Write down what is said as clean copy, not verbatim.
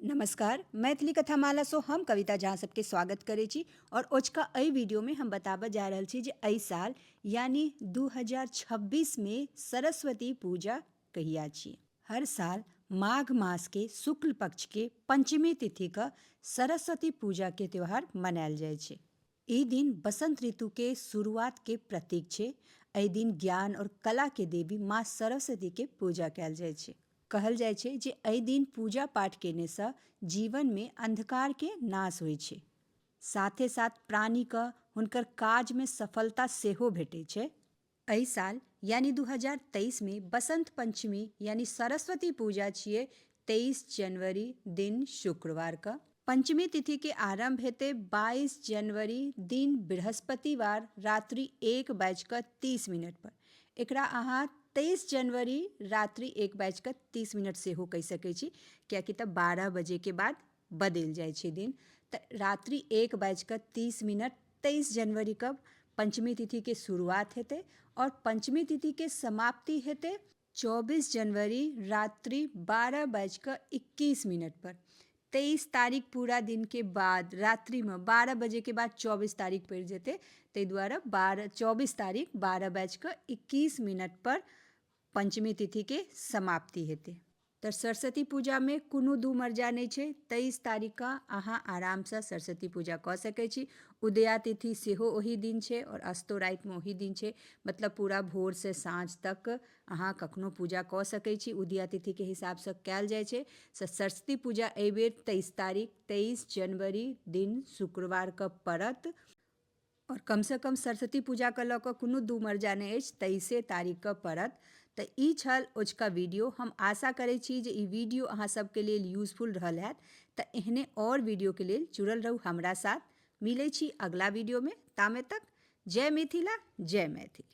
नमस्कार, मैथिली कथामालासँ हम कविता झा सबके स्वागत करै छी और ओजका एहि वीडियोमे हम बताबऽ जा रहल छी जे एहि साल यानी 2026 मे सरस्वती पूजा कहिया छी। हर साल माघ मासके शुक्ल पक्षके पंचमी तिथिके सरस्वती पूजाके त्यौहार मनायल जाइ छै। ई दिन बसंत ऋतु के शुरुआत के प्रतीक छै। एहि दिन ज्ञान और कला के देवी माँ सरस्वती के पूजा कयल जाइ छै। कहल जाइ छै जे एहि दिन पूजा पाठ केने सँ जीवन में अंधकार के नाश होइ छै। साथे साथ प्राणी क हुनकर काज में सफलता सेहो भेटै छै। एहि साल यानी 2023 मे बसंत पंचमी यानी सरस्वती पूजा छियै 23 जनवरी दिन शुक्रवार क। पंचमी तिथि के आरंभ हेतै 22 जनवरी दिन बृहस्पतिवार रात्रि एक बाजि कऽ 30 मिनट पर। एकरा अहाँ 23 जनवरी रात्रि एक बाजि कऽ 30 मिनट सेहो कहि सकै छी, कियाकि तऽ 12 बजे के बाद बदलि जाइ छै दिन। तऽ रात्रि एक बाजि कऽ 30 मिनट 23 जनवरी क पंचमी तिथि के शुरुआत हेतै और पंचमी तिथि के समाप्ति हेतै 24 जनवरी रात्रि 12 बाजि कऽ 21 मिनट पर। 23 तारीख पूरा दिन के बाद रात्रि में 12 बजे के बाद 24 तारीख पड़ि जेतै, ताहि दुआरे 24 तारीख 12 बाजि कऽ 21 मिनट पर पंचमी तिथि के समाप्ति हेतै। तऽ सरस्वती पूजामे कोनो दू मर्जा नहि छै। 23 तारीखके अहाँ आरामसँ सरस्वती पूजा कऽ सकै छी। उदया तिथि सेहो ओही दिन छै आओर अस्तो रातिमे ओही दिन छै, मतलब पूरा भोरसँ साँझ तक अहाँ कखनो पूजा कऽ सकै छी। उदया तिथिके हिसाबसँ कयल जाइ छै। सरस्वती पूजा एहिबेर 23 तारीख 23 जनवरी दिन शुक्रवारके पड़त आओर कमसँ कम सरस्वती पूजाके लऽ कऽ कोनो दू मर्जा नहि अछि, 23 तारीखके पड़त। तऽ ई छल अजुका वीडियो। हम आशा करै छी जे ई वीडियो अहाँ सबके लेल यूजफुल रहल हैत। तऽ एहने आओर वीडियोके लेल जुड़ल रहू हमरा साथ। मिलै छी अगिला वीडियोमे, तामे तक जय मिथिला, जय मैथिली।